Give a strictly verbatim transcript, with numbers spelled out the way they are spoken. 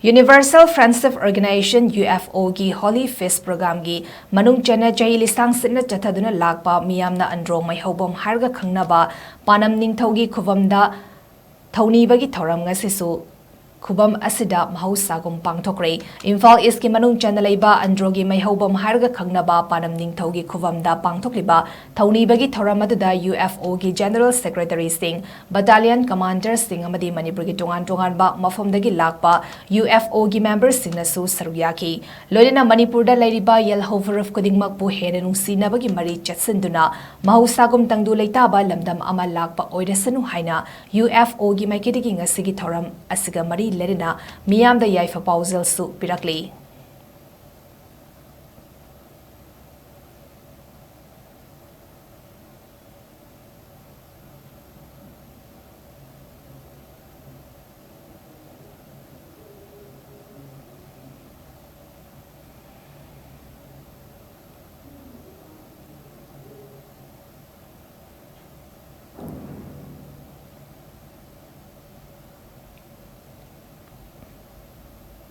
Universal Friendship Organization, UFOꯒꯤ Holy Feast Programꯒꯤ ꯃꯅꯨꯡ ꯆꯟꯅ ꯆꯍꯤ ꯂꯤꯁꯥꯡ ꯁꯤꯠꯅ ꯆꯠꯊꯗꯨꯅ ꯂꯥꯛꯄ ꯃꯤꯌꯥꯝꯅ ꯑꯟꯗ꯭ꯔꯣ ꯃꯩꯍꯧꯕꯝ ꯍꯥꯏꯔꯒ ꯈꯪꯅꯕ ꯄꯥꯅꯝ ꯅꯤꯡꯊꯧꯒꯤ ꯈꯨꯕꯝꯗ ꯊꯧꯅꯤꯕꯒꯤ ꯊꯧꯔꯝ ꯉꯁꯤꯁꯨ ꯈꯨꯕꯝ ꯑꯁꯤꯗ ꯃꯍꯧꯁꯥꯒꯨꯝ ꯄꯥꯡꯊꯣꯛꯈ꯭ꯔꯦ꯫ ꯏꯝꯐꯥꯜ ꯏꯁꯀꯤ ꯃꯅꯨꯡ ꯆꯟꯅ ꯂꯩꯕ ꯑꯟꯗ꯭ꯔꯣꯒꯤ ꯃꯩꯍꯧꯕꯝ ꯍꯥꯏꯔꯒ ꯈꯪꯅꯕ ꯄꯥꯅꯝ ꯅꯤꯡꯊꯧꯒꯤ ꯈꯨꯕꯝꯗ ꯄꯥꯡꯊꯣꯛꯂꯤꯕ ꯊꯧꯅꯤꯕꯒꯤ ꯊꯧꯔꯝ ꯑꯗꯨꯗ UFOꯒꯤ General Secretaryꯁꯤꯡ, Battalion Commanderꯁꯤꯡ ꯑꯃꯗꯤ ꯃꯅꯤꯄꯨꯔꯒꯤ ꯇꯣꯉꯥꯟ ꯇꯣꯉꯥꯟꯕ ꯃꯐꯝꯗꯒꯤ ꯂꯥꯛꯄ UFOꯒꯤ memberꯁꯤꯡꯅꯁꯨ ꯁꯔꯨꯛ ꯌꯥꯈꯤ꯫ ꯂꯣꯏꯅꯅ ꯃꯅꯤꯄꯨꯔꯗ ꯂꯩꯔꯤꯕ ꯌꯦꯜꯍꯧ ꯐꯨꯔꯨꯞ ꯈꯨꯗꯤꯡꯃꯛꯄꯨ ꯍꯦꯟꯅ ꯅꯨꯡꯁꯤꯅꯕꯒꯤ ꯃꯔꯤ ꯆꯠꯁꯤꯟꯗꯨꯅ ꯃꯍꯧꯁꯥꯒꯨꯝ ꯇꯪꯗꯨ ꯂꯩꯇꯥꯕ ꯂꯝꯗꯝ ꯑꯃ ꯂꯥꯛꯄ ꯑꯣꯏꯔꯁꯅꯨ ꯍꯥꯏꯅ UFOꯒꯤ ꯃꯥꯏꯀꯩꯗꯒꯤ ꯉꯁꯤꯒꯤ ꯊꯧꯔꯝ ꯑꯁꯤꯒ ꯃꯔꯤ ꯂꯩꯅꯅ ꯃꯤꯌꯥꯝꯗ ꯌꯥꯏꯐ ꯄꯥꯎꯖꯦꯜꯁꯨ ꯄꯤꯔꯛꯂꯤ꯫